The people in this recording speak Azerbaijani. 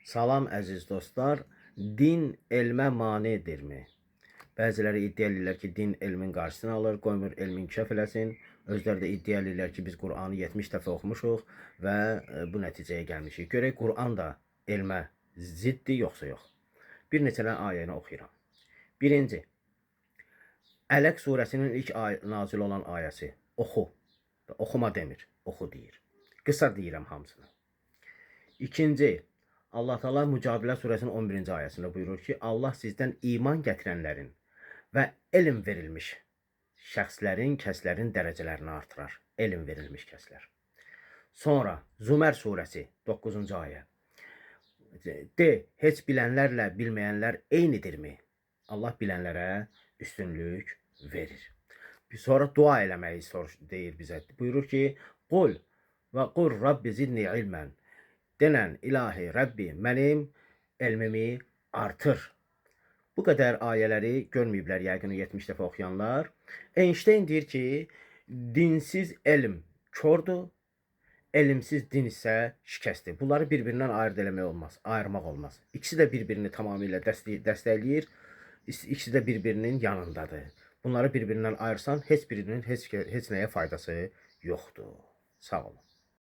Salam əziz dostlar. Din elmə manedirmi? Bəziləri iddia eləyirlər ki, din elmin qarşısını alır, qoymur elm inkişaf eləsin. Özləri də iddia eləyirlər ki, biz Qur'anı 70 dəfə oxumuşuq və bu nəticəyə gəlmişik. Görək Qur'an da elmə ziddir yoxsa yox? Bir neçə dənə ayəni oxuyuram. Birinci, Ələq surəsinin ilk nazil olan ayəsi. Oxu. Oxuma demir, oxu deyir. Qısa deyirəm hamısını. İkinci, Allah Teala Mücadilə surəsinin 11-ci ayəsində buyurur ki, Allah sizdən iman gətirənlərin və elm verilmiş şəxslərin, kəslərin dərəcələrini artırar. Elm verilmiş kəslər. Sonra Zümər surəsi 9-cu ayə. De, heç bilənlərlə bilməyənlər eynidirmi? Allah bilənlərə üstünlük verir. Sonra dua eləməyi deyir bizə. Buyurur ki, Qul və qul Rabbi zidni ilmən. Denən ilahi Rəbbi mənim elmimi artır. Bu qədər ayələri görməyiblər yəqin o 70 dəfə oxuyanlar. Einstein deyir ki, dinsiz elm kordur, elmsiz din isə şikəstdir. Bunları bir-birindən ayırd eləmək olmaz, ayırmaq olmaz. İkisi də bir-birini tamamilə dəstəkləyir. İkisi də bir-birinin yanındadır. Bunları bir-birindən ayırsan, heç birinin heç nəyə faydası yoxdur. Sağ olun.